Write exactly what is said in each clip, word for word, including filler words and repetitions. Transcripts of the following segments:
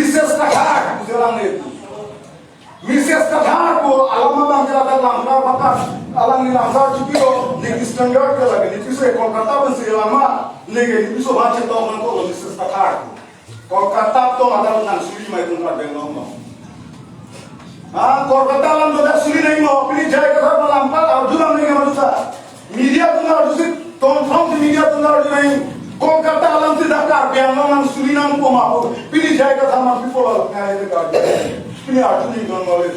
Mises Kathar, pusi alangli. Mises Kathar pu alam abang ke ladak Lamka bakat, alangli Lamka chupi lo, neli standard ke lagi, neli piso Kolkata pensi lama, neli piso baca tong nangkok lo Mises Kathar. Kolkata tong ada nang suri mai tong ada nong. Ah, Kolkata alam do dak suri nai mo, pini J I Kathar ma Lamka, arju lang neli ma dusa. Media atum arjusi, tongtong si media atum arju nai. Kolkata alam si dak Karbi Anglong nang suri nangpo ma pu. Pini J I Kathar ma people alam ngai de Karbi. Pini arju neli don mole.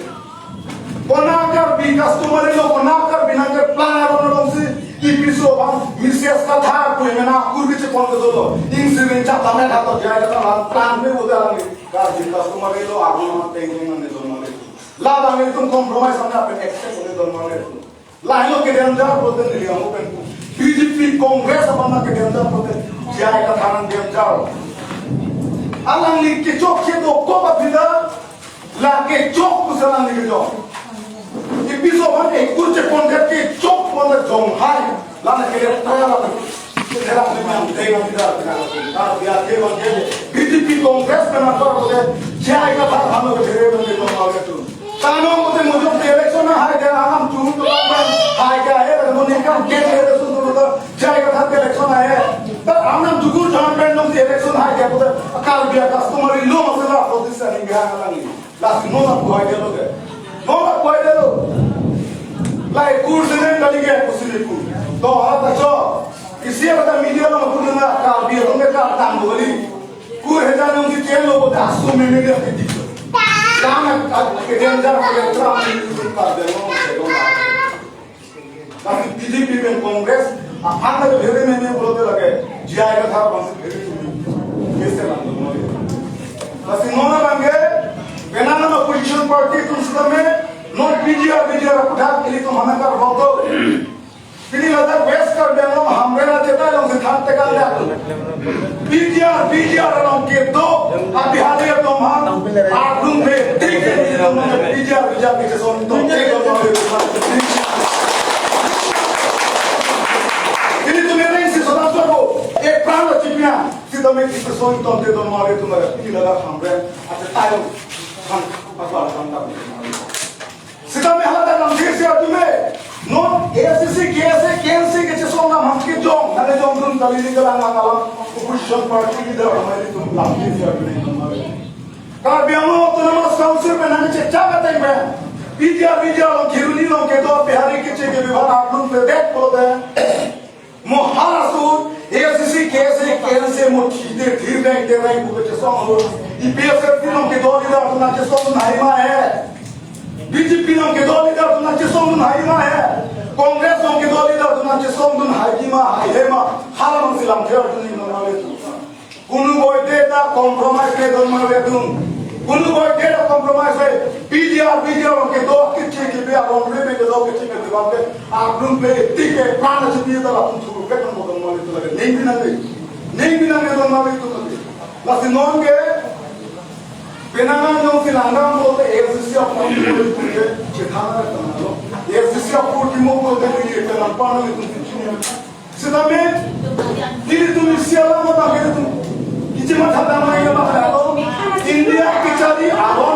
Konat Karbi customary law, konat Karbi nangkeplang aron alongsi, ipiso bang, Mises Kathar pu mena kur kechepon ke dolo. Ing siring chap tame khato J I Kathar lang plan me udah lagi. Karbi customary law, arju nang teng teng nang don mole. Labang itum compromise nang pen accept ne don mole. Lahelo ke danger pulote neli ang open. B J P Congress aphan ke danger pulote J I Kathar nang danger. Alangli kechok kedo ko ba bida la kechok pusi alangli kechok. Ipiso aphan ekur chepon ke kechok pon ke jong hai. Lana ke danger la. Ke danger ni yang danger bida. Karbi akhir bang ke B J P Congress kena kor pulote J I Kathar hano ke dere bang ke jong hai tu. Tanglo pulote mujok te election ahai ke anam chun to kan hai ke ahe mo ne kan ke election to to J I Kathar ke election ahe. Ta anam jugu jan pen nong te election ahai ke pulote Karbi a customary law masala position ni ga alang ni. Lasi non la kuai de lo ke. Non la kuai de lo. Lai kur se ne kali ke kusi ne kur. To ha ta cho. Isi ada media lo kur na Karbi lo ne ka tang do li. Kur heja nong si chen lo ko ta su me me dia ke dik. Tang a ke danger ke tram ni su ka de lo se lo. Lasi B J P pen Congress aphan la phere me me pulote lake J I Kathar bang si phere me me. Kese lang do noi. Lasi non abang ke penang nama opposition party atum sitame non P G R, P G R aputhak ilitum hana karbon do. Pini ladak West Karbi Anglong Hamren achetai alongsi than tekang dak. P G R, P G R along kedo, a Bihari atum aphan, adung pe, tik ke ni dong P G R, P G R ke cheson tong, tik dong pe. Ilitum ereng si soda sobo, e pran lo chipnya, sitame ke cheson tong, tik dong pe, tum pe, pini ladak Hamren achetai along, than, apa than tak. Sitame hala ta lamthir si arju me. Non A S D C, K S A, K N C kechesong alam aphan kejong. Nang kejong dun kali ni kelang alam opposition party leader amai ilitum lamthir si arju me. Karbi Anglong Autonomous Council pen nang chechak ateng pen. P G R, P G R along Kheroni along kedo Bihari keche ke bibhan aklum pe det pulote. Mo halaso A S D C, K S A, K N C mo thide thir deng de deng pu kechesong lo. I P S F T along kedo leader atum nangchesong dun hai ma he. B J P along kedo leader atum nangchesong dun hai ma he. Congress along kedo leader atum nangchesong dun hai ma hai he ma. Hala mang si lamthir dun ni nang le tu. Kunu boy de ta compromise ke don ma le tu. Kunu boy de ta compromise he. P G R, P G R along kedo kichi kibi along rebe kedo kichi kibi bang ke. Aklum pe tik ke pran si pi ta lapu thuru ke tong bodong mali tu lagi. Ning binang ni. Ning binang ni dong mali tu lagi. Lasi non ke penang nong si langgam pulote A S D C apor timo pulote chethana re tanglo. A S D C apor timo pulote ni ke penang pan ni tu. Sitame, nelitum isi alam abang nelitum kichi matha dam nai abang lo. India kachari aro